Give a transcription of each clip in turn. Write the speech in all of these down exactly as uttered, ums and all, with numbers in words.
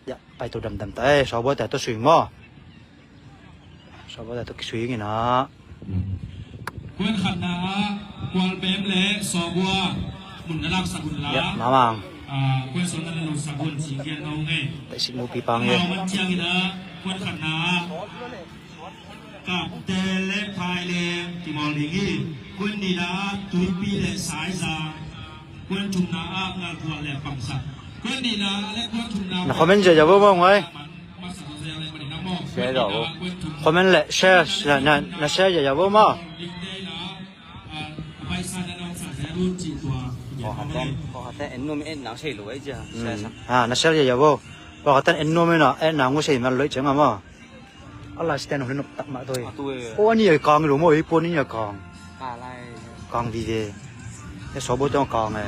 Ya, pai to damdam ta e, Sawbuate to swing maw. Sawbuate to kiswing ina. Kuan khatna ah Kualpem le Sawbua mun na laksak un la. Ya, mamang. Ah, kuan sawm na lo sak un ci kian no nge. Taisik mupi pang e. Mau man ciang ina kuan khatna ah Kapte le Phaileng kimawl ding hi. Kuan nihna ah Tuipi le Saizang. Kuan thumna ah Ngalkhual le Pangsak. Kuan nihna le kuan thumna. Na comment zia zia bo maw ngai. Comment le share na, na, na share zia zia bo maw. Pawlkhatte, pawlkhatte en nuam en nang sei lo ei cia. Mm. Share sak. Ah, na share zia zia bo. Pawlkhatte en nuam en a, en nang u sei man lo ei cia nga maw. A lai stand hong nop tak mah toi. A tu e. O, a ni a kang lo maw, hei pua ni a kang. Ka lai. Kang vive. E Sawbua teng kang e.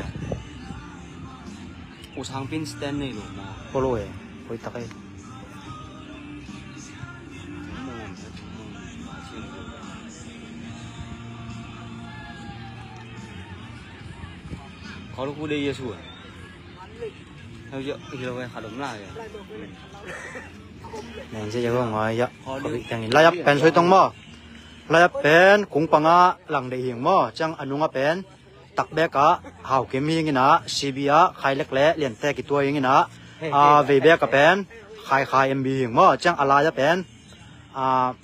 U Sangpin stand nei lo maw. Polo e. Poi tak e. Khawl khu dei Yesu e. Hau yo, hilo e, kha dom lai e. Neng zia zia bo ngai ya. Khawl dei. Layap pen soi tong maw. Layap pen kung panga lang dei hing maw. Ciang a nunga pen Takbek ah Haukim hing ina, C B ah Khailek le Liante kituai hing ina, a, Veibek ah pen Khaikhai M B hing maw, ciang a lai ah pen, a,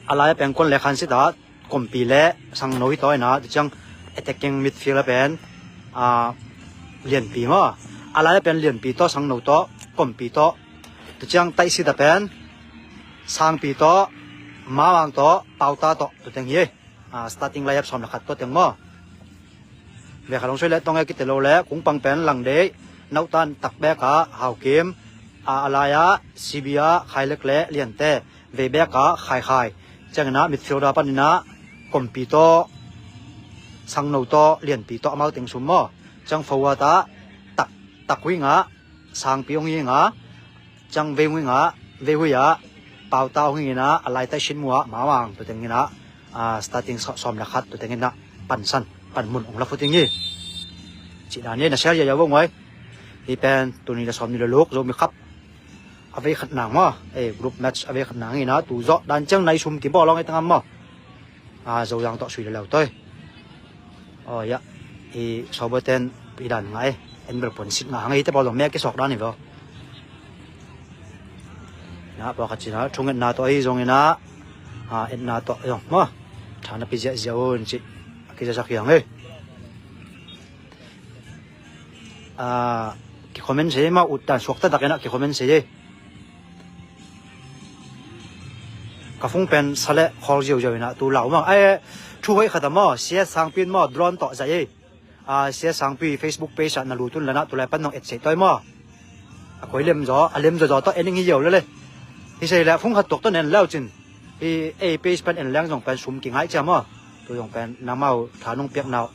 a lai ah pen kuan le khansit ah Kompi le Sangno hi taw ina, tu ciang attacking midfield ah pen, a, Lianpi maw, a lai ah pen Lianpi tawh, Sangno tawh, Kompi tawh, tu ciang taihsit ah pen Sangpi tawh, Mawang tawh, Pauta tawh, tu teng hi. A, starting layap sawm le khat tua teng maw. Vekhat hong soi le tong e, kite lo le kung pang pen lang dei, nautan Takbek ah Haukim, a, a lai ah C B ah Khailek le Liante, Veibek ah Khaikhai. Ciang ina midfielder pan ina Kompi tawh, Sangno tawh, Lianpi tawh amau teng sum maw. Ciang forward ah Tak, Tak wing ah Sangpi hong hing a, ciang Veihui ah, Veihui ah Pauta hong hing ina, a lai taihsit mu ah Mawang tu teng ina, a, starting sa-, sawm le khat tu teng ina pansan, panmun hong la phuting hi. Cih dan hi, na share zia zia bo ngai. Hi pen tuni le sawm ni le luk Zomi Cup a vei khat nang maw, e, group match a vei khat nang ina, tu zawh dan ciang nai sum kibawl hong e tengam maw. A, Zoyang tawh sui le lau toi. Aw ya, i Sawbuaten i dan ngai, en bel puan sit nga hang i te pawl zong mek kisawk dan i vaw. Na pawlkhat cina thungetna tawh ahi zongin ah, a, etna tawh zong maw, thana pi ziahziah un cih a kizasak hi hang ei. A, kicomment sei ei maw, ut dan suakta takin ah kicomment sei ei. Ka phung pen sa le khawl ziauziau inah tu lau maw. Ai, thu hoih khat a maw, C S Sangpi in maw, drone tawh zaih ei. A, C S Sangpi Facebook page ah na lut un lanah tulai pan nong et seih tawi maw. A koi lem zaw, a lem zaw zaw tawh en ing hi ziau lele. Hi sei le phung khat tuak tawh nen lau cin. Hi ei page pan en leng zong pen sum kingaih cia maw. Tu zong pen nangmau tha nong piakna uh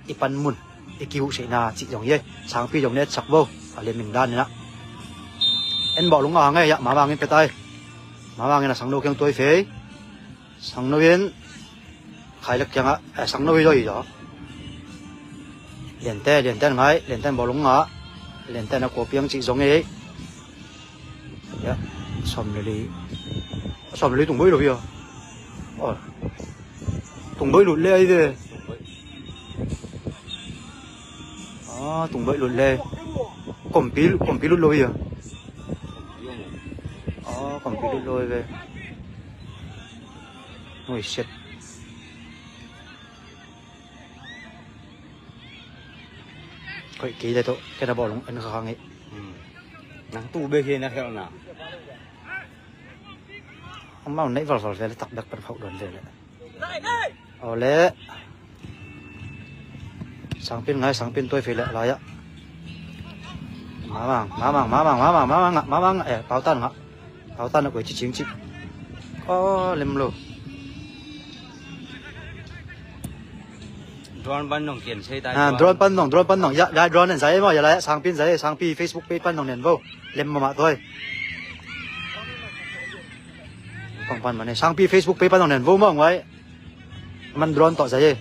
i panmun, i kihuhsehna cih zong hi ei. Sangpi zong ne etsak vo, a leming dan inah. En bawh lung a hang ei ah, mamangin pia tai. Mamangin a Sangno kiang tuai fei. Sangno in Khailek kiangah, eh, Sangno hi zaw hi zaw. Liante, Liante ngai, Liante bawh lung a. Liante na kua piang cih zong ei. Ya, sawm le li. Sawm le li tung boih lo hi a. Aw. Tung boih lut le ahi ve. Ah, tung boih lut le. Kompi, kompi lut lo hi a. Ah, kompi lut lo hi ve. Oi, shit. Koih kei le tawh, kei na bawh lung en kha khang hi. Hmm. Nang tu bek hi na khelhna. Amau neih valval ve le tak bek pan phauh dawn ve le. Aw le. Sangpi in ngai, Sangpi in tuai fei le lai ah. Mamang, mamang, mamang, mamang, mamang, eh, Pautan ngah. Pautan a koi ci cing ci. Aw, lem lo. Drone pan nong kian sei tai. Ah, drone pan nong, drone pan nong. Ya, ya, drone nen zai maw, ya lai, Sangpi in zai, Sangpi Facebook page pan nong nen vo. Lem mamah tuai. Pang pan mane. Sangpi Facebook page pan nong nen vo maw ngai. Man drone tawh zai e.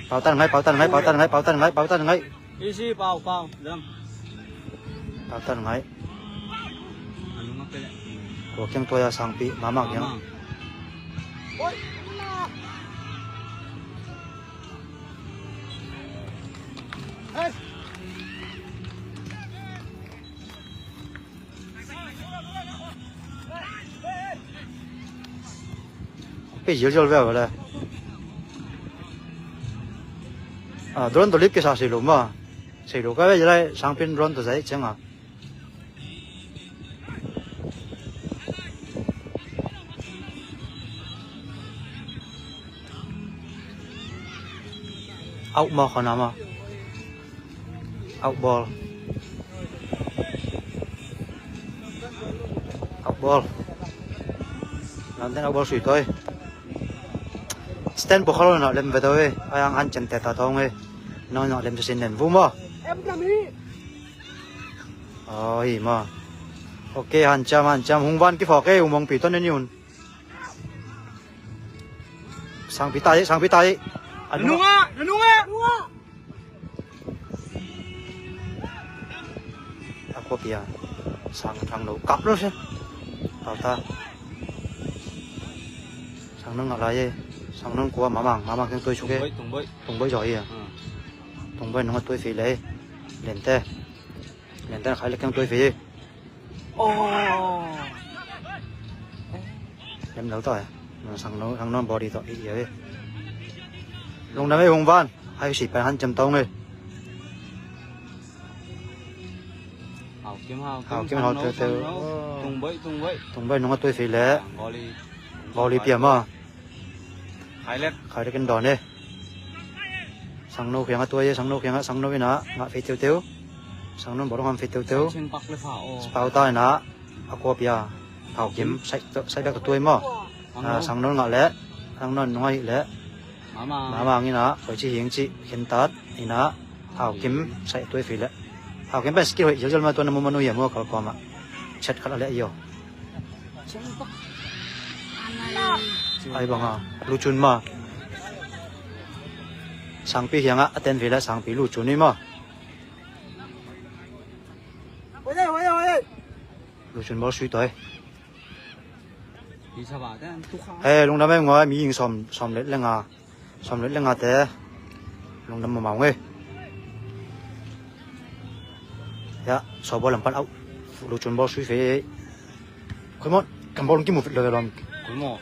Pautan ngai, pautan ngai, pautan ngai, pautan ngai, pautan ngai. Isi pau, pau, dam. Pautan ngai. Anu ngak pele. Kua kiang tua ya sangpi, mama kiang. Mama. Pe zialzial ve vele. A, drone to lip kisa sei lo ma. Sei lo ka ve lai sangpin drone to zai chenga. Out ma khona ma. Out ball. Out ball. Lamten out ball sui toi. Stand po khalo na lem ve tau e. Ayang han chen te ta tong e. No no lem sin nen vu ma. Em lam hi. Oh, hi ma. Ok, han cham, han cham. Hung van ki phok e, umong pi ton ni un. Sangpi tai, sangpi tai. Anu. Nunga, nunga. A kua pia. Sang thang lo kap lo se. Tau ta. Sang nung ngalai e. Sang nung kua mamang, mamang keng toi suk e. Tungboi, tungboi. Tungboi zoi e. Hmm. Tungboi nung a toi fi le. Lente. Lente khai le keng toi fi. Oh. Lem lo to e. Sang no, sang no body to i e. Lungdam e Hung Van. Ai si pen han chem tong e. Hau Kim, Hau Kim, Hau Kim, Hau Kim, Hau Kim, Teu, Teu. Hau Kim. Tungboi, tungboi. Tungboi nung a tui fi le. Boli. Boli pia ma. Khai lek. Khai lek en don e. Sang no khiang a tuai e, sang no khiang a, sang no ina, ngah fei teuteu. Sang no bawlung ham fei teuteu. Ching pak le fa o. Pau ta ina, a kua pia. Hau Kim, sai, sai bek a tuai maw. Sang no. Ah, sang no ngah le, sang no nung a hih le. Mama. Mama ngina, koi ci hing ci, khen tat, ina, Hau Kim, sai tuai fei le. Hau Kim pen skill hoih, zialzial ma tua na mu manu ya mu kal kua ma. Chet khat a le yo. Ai bang a, lu chun ma. Sangpi hiang a, a ten ve la sangpi lu chun ni ma. Lu chun bawlsui toi. He, lungdam e ngoi, mi ing som, som let le nga. Som let le nga te. Lungdam ma mau nge. Ya, so bawlam pan au. Lu chun bawlsui fe. Koi mo, kan bawl kimu fit lo lom. Koi mo.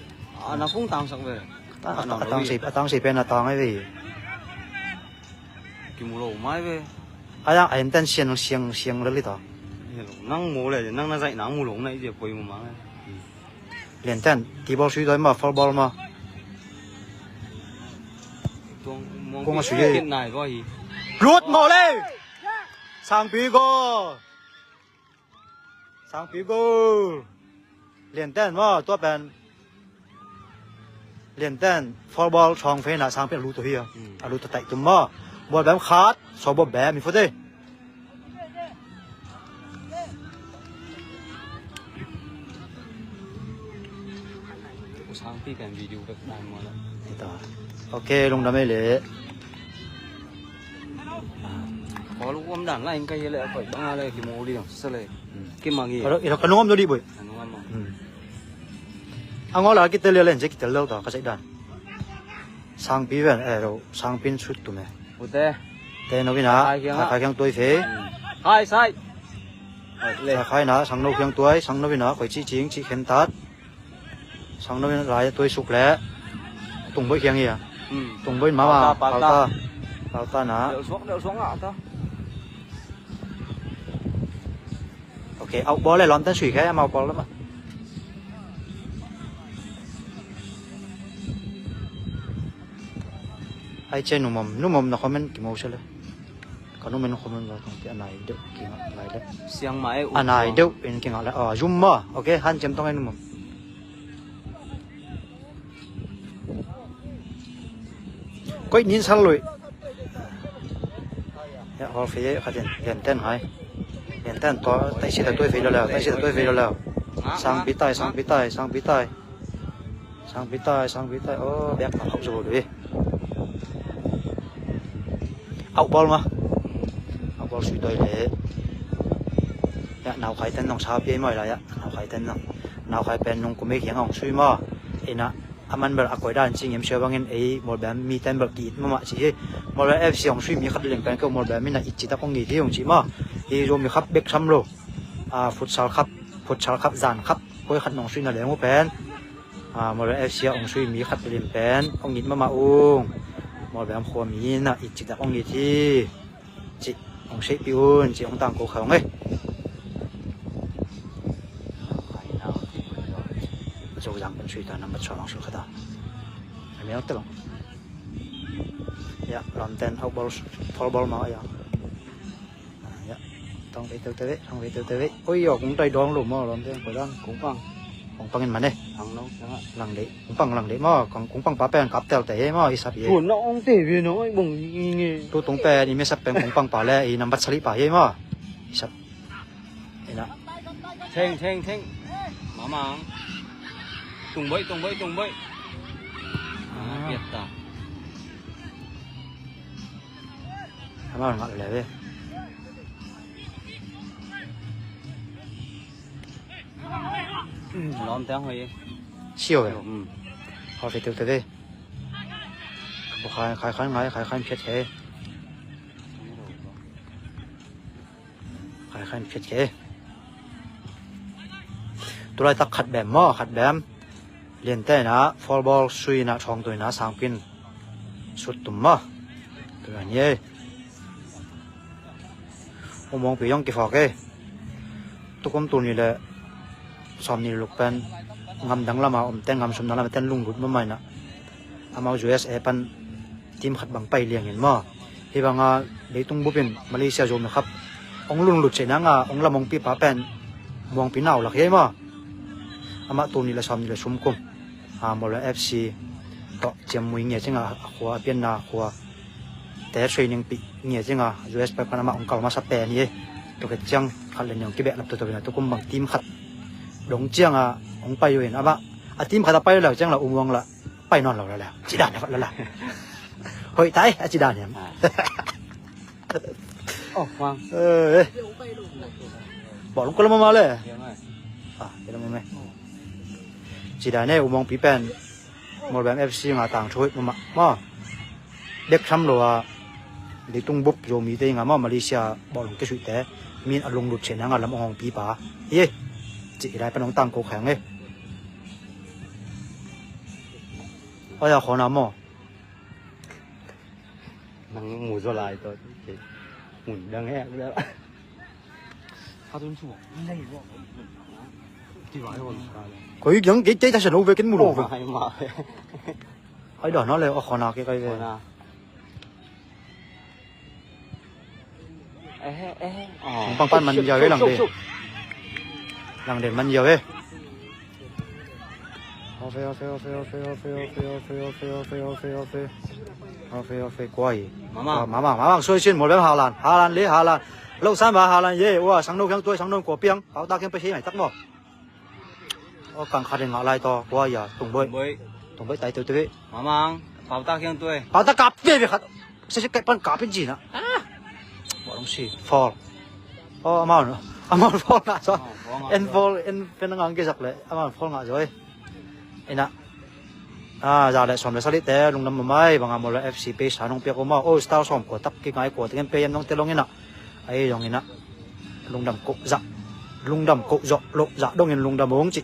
A na phung tang sak ve. A tang sei, a tang sei pen a tang ai ve. Kimu lo mai ve. Ai ang, ai ten siang, siang, siang lel ta. Nang mu le, nang na zai nang mu lo na i dia poi mu ma. Lian ten, ti bawlsui doi ma, foul ball ma. Kung a sui e. Lut mo le. Sangpi goal. Sangpi goal. Lian ten maw, tua pen. Lian ten, foul ball sawng fe na sangpi a lu to hi a. Hmm. A lu to taih tum maw. Ball bem khat, so ball bem, mi fote. Sangpi kan video bek nai maw la. Ita. Ok, lungdam e le. Kawl uam dan la in ka hi le a koih bang a le kimu ding sa le. Hmm. Kimang hi. Iro, iro ka nuam do di boy. Ka nuam a. Hmm. A ngol a kitel le len je kitel lo ta ka sai dan. Sangpi ven e ro, sangpin sut tu me. Ute. Te no vina, khai kiang a. Khai kiang tuai fe. Hmm. Khai sai. Khai le. Khai na, sang no kiang tuai, sang no vina, koi chi ching, chi khen tat. Sang no in lai tuai suk le. Tungboi kiang ia. Hmm. Tungboi mama. Pauta, pauta. Pauta. Pauta na. Del suak, del suak ngah ta. Ok, au ball le lom tan sui khai, mau ball lama. Ai che numom, numom na comment kimo se le. Ka numen khom in la tong ti a nai deuh kingah lai le. Siang ma e. A nai deuh in kingah lai. Ah, zum ma. Ok, han chem tong e numom. Koih nin sal lui. Ya, hol fe ye khatin. Lian ten hai. Lian ten to, tai si ta tuai fe lo la, tai si ta tuai fe lo la. Sang pi tai, sang pi tai, sang pi tai. Sang pi tai, sang pi tai. Oh, biak na khop zo lui. Outball ma. Outball sui toi le. Ya, naukhai ten nong sa piai maw i lai ah. Naukhai ten nong. Naukhai pen nung kumei kiang a hong sui maw. Ina, a man bel a koi dan ci ngim sia bangin ei Mawlbem mi ten bel ki it mahmah ci hi. Mawlbem F C hong sui mi khat lim pen keu Mawlbem mi na it ci tak hong it hi hong ci maw. Hi Zomi Cup bek sam lo. A, Futsal Cup, Futsal Cup, zan cup. Koi khat nong sui na leng uh pen. A, Mawlbem F C a hong sui mi khat lim pen hong it mahmah ung. Mawlbem khua mi na it ci tak hong it hi. Ci hong seihpih un, ci hong tangko kha ung ei. Zozang pen sui ta, nambat sawm ang sui kha ta. A mi ang telong. Ya, lam ten outball, foul ball ma ya. Ya. Tong vei teu teu vei, tong vei teu teu vei. Oi yo, kung tai dong lo maw, lam ten koi dan. Kung pang. Kung pang in man e. Ang no, ang a. Lang dei. Kung pang lang dei maw, kung, kung pang pa pen kap tel te he maw, i sap ye. Tuan na ong te ve no, oi bong ngi ngi. Tu tung pen, i mi sap pen kung pang pa le, i nambat sali pa ye maw. I sap. Ina. Theng, theng, theng. Mamang. Tung boi, tung boi, tung boi. Ah, piat ta. Ama ngal le ve. Lawm teng hoi. Sio ve. Hmm. Hoi fe teu teu ve. Khai khai khai ngai khai khai phiat khai. Khai khai phiat khai. Tulai tak khat bem maw, khat bem. Lian te na, foul ball sui na, thawng tui na, sangpin. Sut tum maw. Tulai ni ei. Umawngpi zong kifawk e. Tukum tul nih le sawm nih le luk pen ngamdang lama omte, ngamsum dang lama ten lunglut mahmah inah, amau U S A pan team khat bang pai liangin maw, hih banga leitung bupin Malaysia Zomi Cup hong lunglut seh nanga hong lam hong pipa pen muangpi nau lak hi ei maw. Amah tul nih le sawm nih le sum kum. A, Mawlbem F C tawh ciammui ngia cinga, a khua, a pianna khua te training pih ngia cinga, U S pek pan amah hong kal masa pen hi. Tua khit ciang khat le ni hong kibehlap toto in a, tukum bang team khat dong cianga hong pai uh in amah a team khat a pai lo ciang la umhuang la pai nawn lo la la. Ci dan a khat la la. Hoih tai a ci dan hiam. Oh, Huang. Eh, eh. Bawlung kua lam mama le. Hiam ai. Ah, kua lam mama. Ci dan e, umhuang pi pen. Mawlbem F C nga tang thuit mama. Ma. Bek tham lo a. Leitung bup Zomite nga ma Malaysia bawlung kisuihte. Min a lunglut seh nanga lam hong pipa. Ye. Ci i lai pan hong tangko kheng e. Oi a khona maw. Nang mu zaw lai tawh. Mun dang hek dah. Koi yang kei kei ta sa no ve ken mu lo ve. Ai dah na le a khona kei kai ve. Kong pang pan man yau e lang de. Lang de man yau e. Ofe, ofe, ofe, ofe, ofe, ofe, ofe, ofe, ofe, ofe, ofe. Ofe, ofe, kuai. Mama. Mama, mama, soi sin, Mawlbem Haaland. Haaland le, Haaland. Lo san ba Haaland ye, ua, sang no kiang tuai, sang no kua piang. Pau ta kiang pe si mai tak mo. O kang khat ngah lai to, kua ya, Tung Boi. Tung Boi. Tung Boi tai teu teu. Mamang, Pau ta kiang tuai. Pau ta kap ve ve khat. Sesi kai pan kap in jina. Ah. Bawlung si, foul. O, amau no. Amau foul ngah zo. En foul, en pen ngang ke sak le. Amau foul ngah zo e. Ina. A, za le sawm le sali te, lungdam mamai, banga Mawlbem F C page sa nong piak uma. O, star sawm kua tak ki ngai kua tak en pe yam nong te long ina. Ai zong ina. Lungdam ko zah. Lungdam ko zah lo zah dongin lungdam ong ci.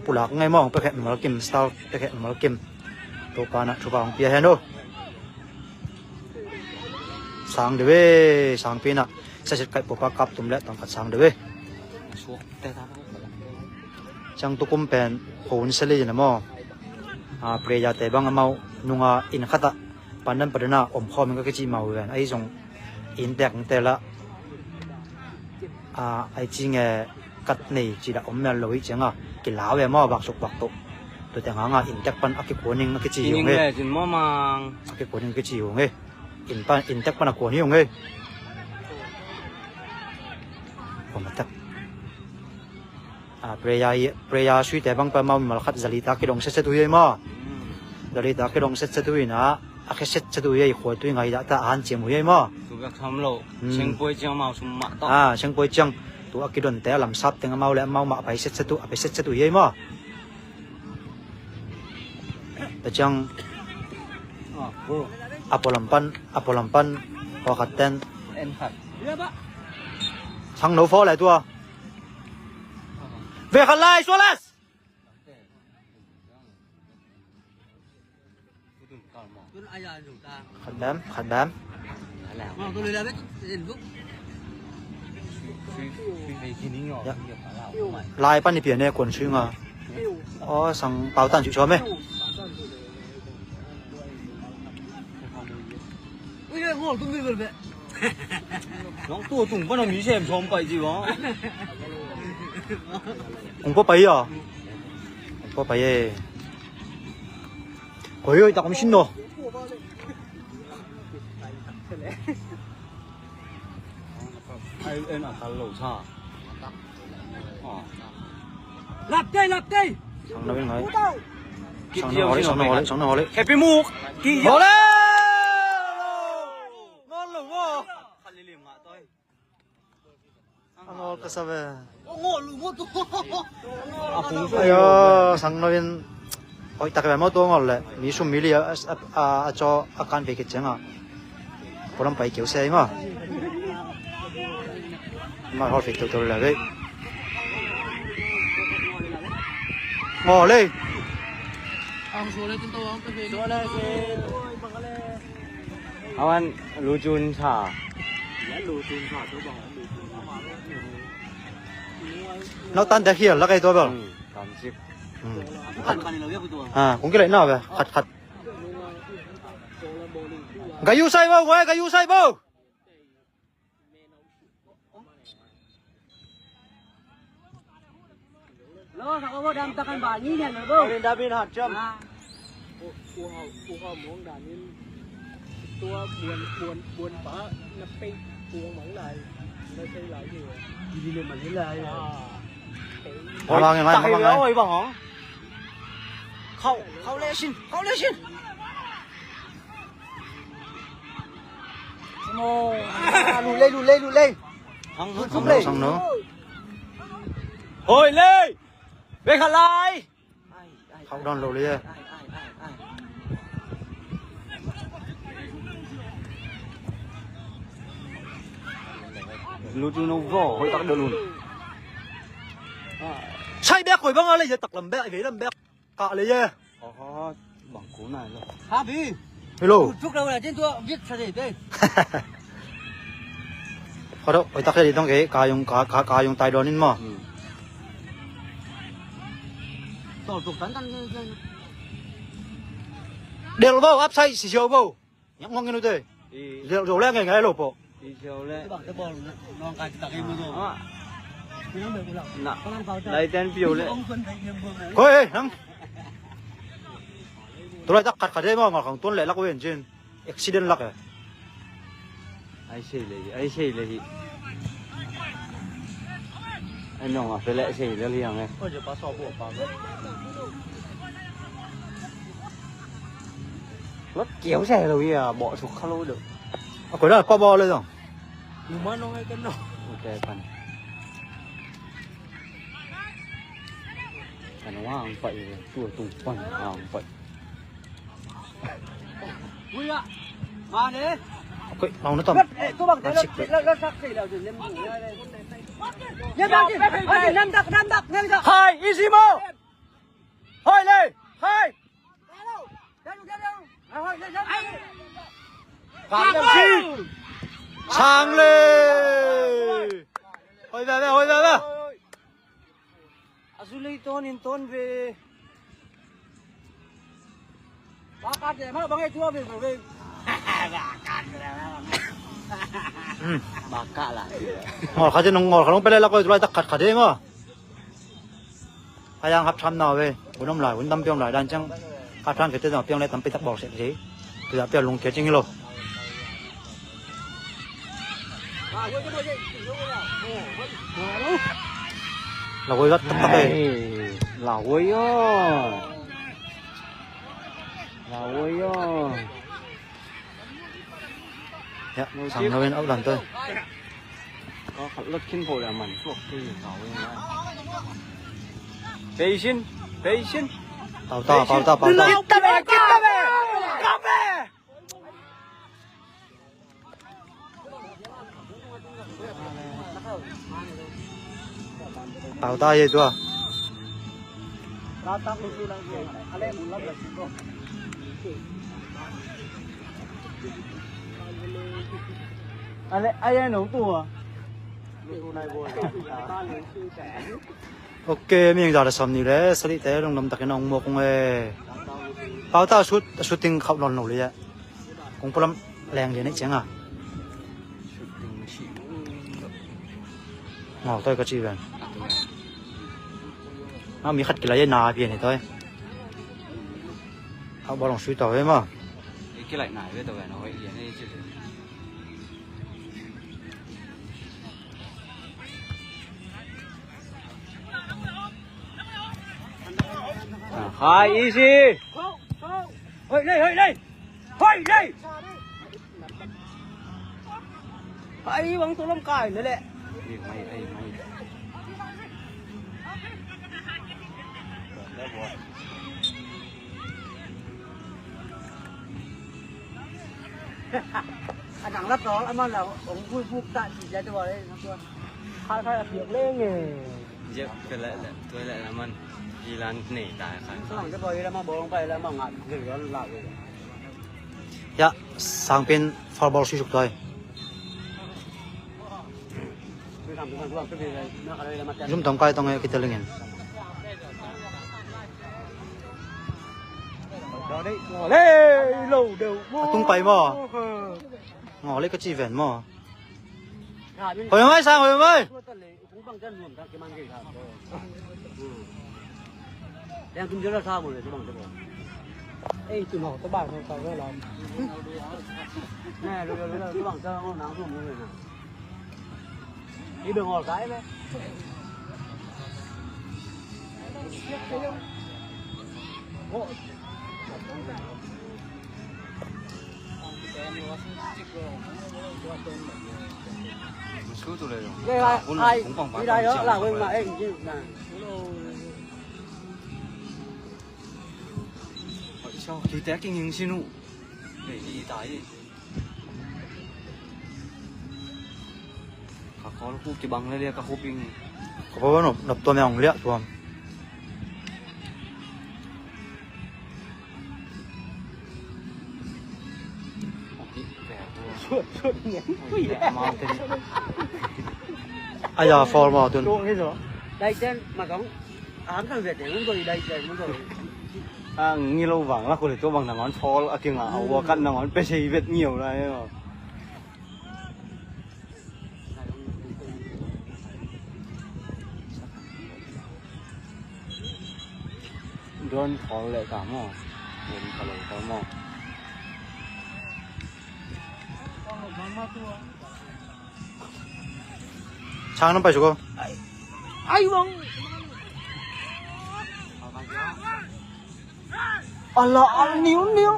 Pulak ngai mawng pekhe mimal kim, star pekhe mimal kim. Topa na thupa hong pia hen o. Sang de ve, sang pina. Sasit kai popa kap tum le tangkat sang de ve. Sang tukum pen ko un seli na mo. A, prayer te bang amau nunga in khata. Pandan padana om khawm in ka kici mau ven. Ai zong in tek te la. A, ai ci nge kat nei ci da om mel lo hi cianga. Kilau e maw bak suk bak to. Tute nga nga in tek pan a kikuaning a kici hi ung e. A kikuaning a kici hi ung e. In pan, in tek pan a kuan hi ung e. Kuan a tek. A, prayer hi, prayer suite bang pan mau mimal khat zalita kidong setset uh hi e maw. Zalita kidong setset uh hi na. A khe setset uh hi ei, khua tui ngai dah ta a hanciam uh hi ei maw? Tu bek tham lo. Hmm. Sengpuai ciang amau sum mah tawh. Ah, Sengpuai ciang tu a kidonte a lamsap teng amau le amau mah a pai setset uh, a pai setset uh hi ei maw? Ta ciang. Ah, bro. A pualam pan, a pualam pan. Khua khat ten. En khat. Sang no fo le tua. Ve khat lai, Suarez. Khat bam, khat bam. Lai pan i pian e, kuan sui nga. Aw, sang pau tan sui suam e. Nong tua tung pan a mi sem sawm pai ci bang. Kung pua pai a. Kung pua pai e. Koi oi, tak om sin no. Ai en a kal lo sa. Lap tei, lap tei. Sang na win ngai. Sang na hole, sang na hole, sang na hole. Happy muk. Hole. Ngol lo ngol. A ngol ka sa ve. Ayo, sang no in. Hoih tak ve maw tua ngol le. Mi sum mi li a, a, a, a caw a kan ve kit ciang a. Pualam pai keu se maw. Ma hol fit teu teu le ve. Ngol le. Awan lu cun sa. Nau tan dah hial la kai tua bel. Hmm, tam sik. Hmm. Khat. Ah, kung kilai nau bel. Khat, khat. Gayu sai bo, wai gayu sai bo. Lo, sa ko bo dam takan ba ni nian lo bo. Damin hat jam. Ah. Tua buan buan buan pa na pei tua mong lai. Na sei lai ni. Di di le ma ni lai. Ah. Hoi bang ngai, hoi bang ngai. Hoi bang hong. Khau, khau le sin, khau le sin. Lu lei, lu lei, lu lei. Hong, hong, hong lei. Hoi lei. Bek khat lai. Khauh dawn lo le. Lut un, hoih tak dawn un. Sai bek, hoih bang a le, taklam bek, veilam bek. Kah le. Bang ko nai lo. Happy. Hello. Tuk lo la, tin tua vik sa de te. Kha do, oi tak le di tong ke, ka yung, ka, ka, ka yung tai don in maw. Hmm. Tol tuk tan tan. Del bo, upside si siau bo. Nyak ngong inu te. Del zo le ngai ngai lo po. Lai ten piau le. Koi, eh, nang. Tulai tak khat khat de maw, ngal khang tun le lak wen cin. Accident lak e. Ai sei le hi, ai sei le hi. Ai nong a pe le sei le liang e. Lut kiau sei lo hi a, bawh suk kha lo deuh. A koi da pa bawh le dong. Numa nong ai kan nong. Ute pan. Kan wang pai, tua tung pan wang pai. Ui a. Ma ne. Koi, mau na tom. Hai, easy mo. Hai le. Hai. Sang le. Hoi ve ve, hoi ve ve. A zu lei ton in ton ve. Ngol khat in ngol khat hong pia le la koi, tulai tak khat khat ding aw. Hayang hap tham na ve. Hun om lai, hun tampi om lai dan ciang. Ka than kete zong piang le tampi tak bawlsiat hi. Tua piang lungkia cing hi lo. Lauhuai vat taktak e. Lauhuai aw. Lauhuai aw. Ya, sang no in out lam toi. Ko khat lot khin pho le man suak tu ni kau ni. Peisin, peisin. Pau ta, pau ta, pau ta. Kita be, kita be. Kita be. Tau ta ye tua. Ale, ai ai nong tua. Ok, mi ang za da som ni le, sali te long dam takin ong mo kung e. Pau ta shoot, shooting khau lon lo le ya. Kung pulam leng lian ei ciang a. Ngau toi ka ci ven. A mi khat kilai na pian ei toi. Hau ba long sui tau ve ma. Kilai na ve tau ve no lian ei ci. Hai isi. Hoi lei, hoi lei. Hoi lei. Ai bang tu lam kai na le. Ai mai, ai mai. A dang la tol a man la ong vui buk ta ci ja tu le. Khai khai a piak leng e. Jep pe le le, tuai le la man. Ilan nei ta khai. Sa bang te poi la ma bol pai la ma ngat gil la la. Ya, sang pin foul ball sui suk toi. Zum tong kai tong e kita lingin. A tung pai maw? Ngau le ka ci ven maw? Hoi mai sang, hoi mai. Kite kinging sinu. Ka kawl khu kibang le lia ka khu ping. Ka kawl nop nop tua meng lia tuam. Aya foul maw tun. Dai ten ma kong. Ang kan vet ten mun ko dai ten mun ko. Ang ngilo vang la ko le tua bang nangon foul a kinga a wa kan nangon pe sei vet ngio la. Don khol le ka mo. Don khol le ka mo. Chang nam pai suko. Ai wong. Ala al niu niu.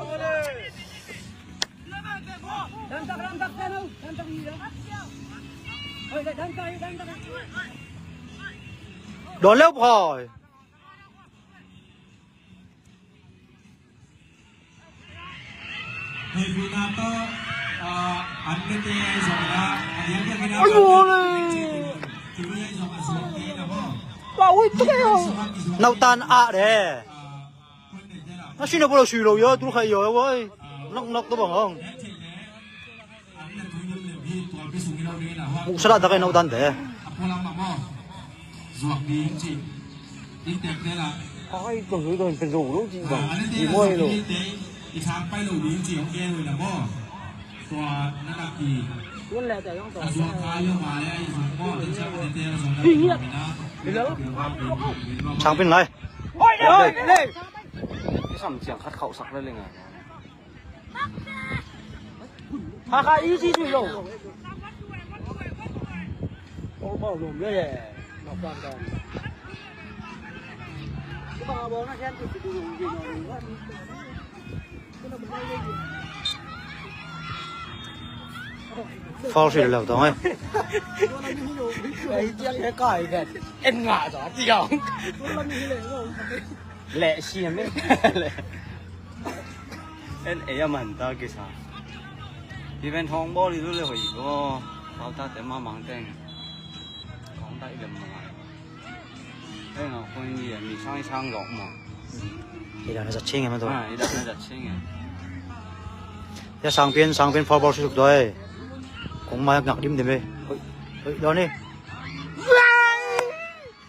Don leo phoi. Oi, oi. Nautan ah de. Na sui na bolo sui lo yo, tul khai yo wai. Nok nok to bang hong. Mu sala da kai nautan de. Ai to sui to pe zo lo ji bang. Ji moi lo. Sang pin lai. Sam ciang khat khauh sak le ling a. Kha kha i ci sui lo. Ko ko lum le ye. Nok pan kan. Ko ba bo na sian ci ci lo. Ko na ba ye. Foul sui lo tong eh. Ei, ciang he kai vet. En ngah zaw ciang. Leh siam eh. En ei a man ta kisa. Hi ven thong bawl hi lu le hoi ko. Pau ta te ma mang teng. Thong ta i lem ma. Ei nga khun ni mi sang i sang lok ma. I dan na zat ching eh ma to. Ah, i dan na zat ching eh. Ya sang pian, sang pian foul bawl suk doi. Kong mai ngak dim dim eh. Hoi, hoi, doni.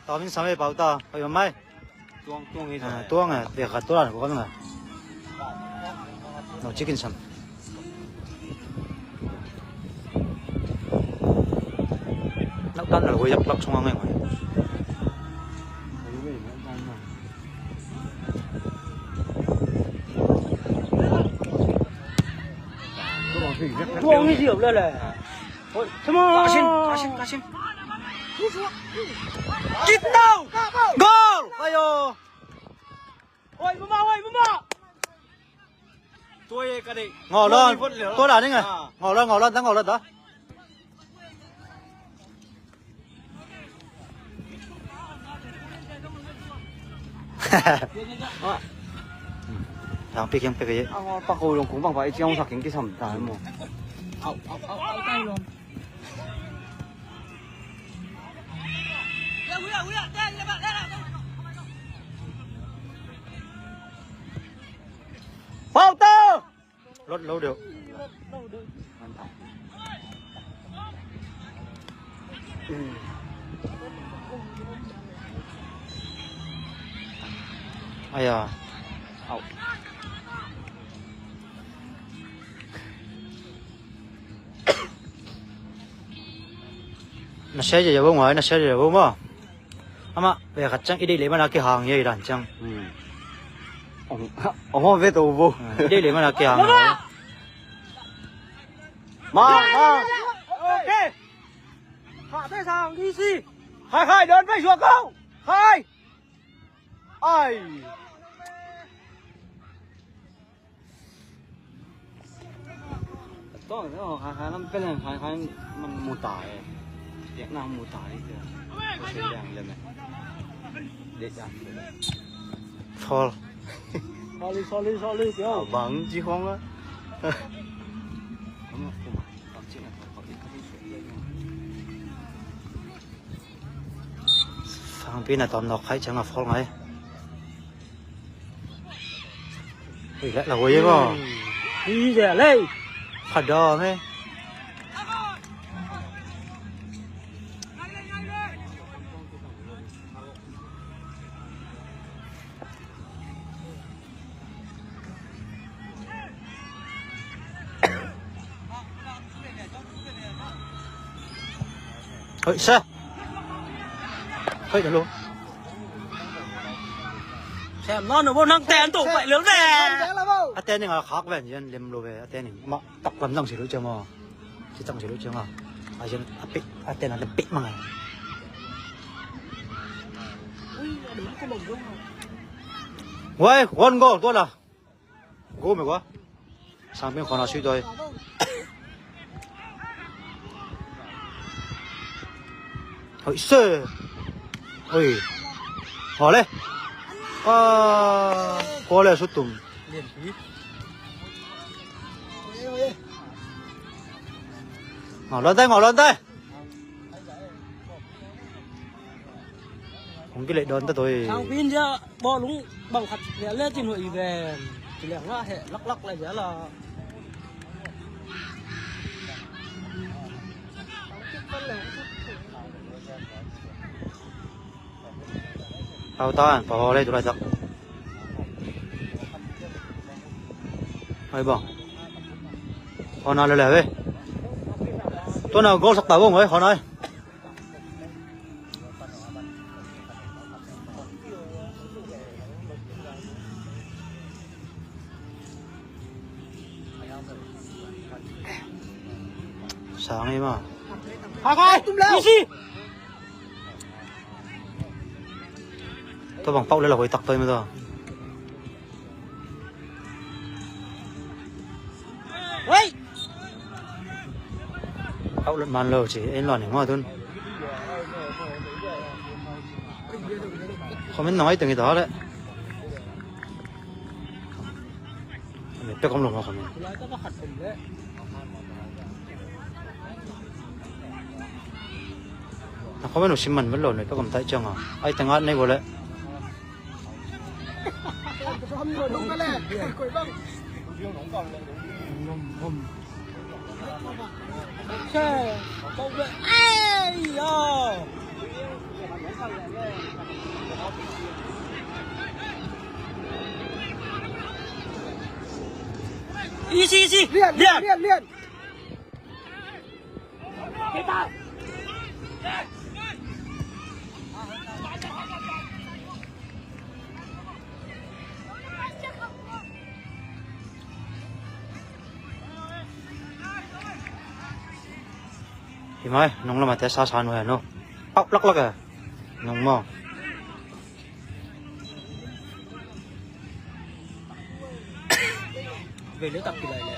Tawm in sam eh pau ta. Hoi, mai. Tuang, tuang hi. Ah, tuang eh. Dia khat tuang ko na. No chicken sam. Nak tan lo yak lak sung ang eh. Tuang hi diam le le. Oi, come on. Kasim, Kasim, Kasim. Kita. Gol. Ayo. Oi, mama, oi, mama. Tua ye ka dei. Ngawh lawn. Tua nih vot leh. Tua dah ning a. Ah. Ngawh lawn, ngawh lawn, ta ngawh lawn ta. Thang pik yang pik ye. Ang pa ko long kung bang pa i chiang sa king kisam ta mo. Au, au, au, au, tai long. Pau ta! Lót lâu đều. Ai à. Au. Na sia je ya bo ngai, na sia je ya bo ma. Ama, be khat ciang i deih leh mana kihang hi a i dan ciang. Hmm. Ong, ong hong ve to bo. Hmm, i deih leh mana kihang hi. Ma, ma. Okay. Khai, khai, don pai suak ko. Khai. Ai. Tawh, tawh, khai, khai lam pen, khai, khai man mu ta e. Piakna mu ta e, tia. Ko sei liang lem e. Dek a. Foul. Sorry, sorry, sorry, tia. Bang ci khong a. Fangpi na tawm nawk khaih ciang a foul ngai. Ui, la, la huai e maw? Ui, ze lei. Kha dawm e. Hoi, sa. Hoi, dah lo. Sem nawn lo bo, nang ten to pai lel ve. A ten ning a khak ven, yan lem lo ve, a ten ning. Ma, tak lam dang si lo ciang maw. Si dang si lo ciang a. A yan a pik, a ten a pik mang a. Wai, one goal, goal a. Go me go. Sang pin khona sui doi. Hoi se. Hoi. Hole. Ah, hole sutum. Ngau lon tai, ngau lon tai. Hong kileh dawn ta toi. Sang pin sia bawlung bang khat lian le cin huai ven. Ci liang la he laklak le sia la. Hau ta an pa ho le tu lai tak. Hai bang. Hona le le ve. Tu na gol sak ta bong ve hona. Sang ei ma. Khai khai. Isi. Tua bang pau le la hoi tak toi ma tua. Hoi. Outlet man lo ci, en lo ni ngau tun. Comment nang ai teng i ta le. Pek om lo ngau comment. Na comment uh sim man vet lo, na pek om tai ciang a. Ai teng at nei bo le. Easy, easy. Lian, lian, lian, lian. Hi mai, nong lamah te sa sa nu he no. Pau lak lak e. Nong maw. Ve le tak kilai le.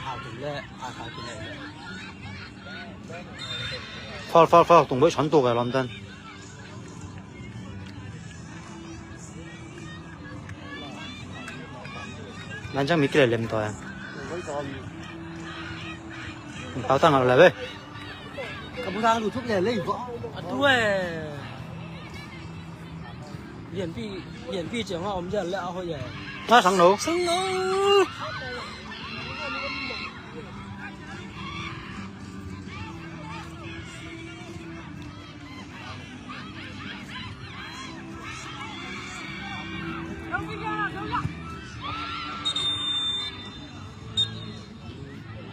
A tung le, a ka kilai le. Fal, fal, fal, tung boi san tu ka lam tan. Nan cang mi kile lem to ya. Pau tang la ve. Ka bu tang lu thuk le le ko. A tu e. Lian pi, lian pi ciang a om ya le a ho ya. Nga sang lo. Sang lo.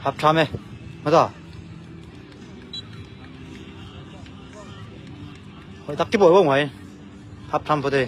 Hap tham e. Mata. Hoi tak ki boi bong wai. Hap tham pate.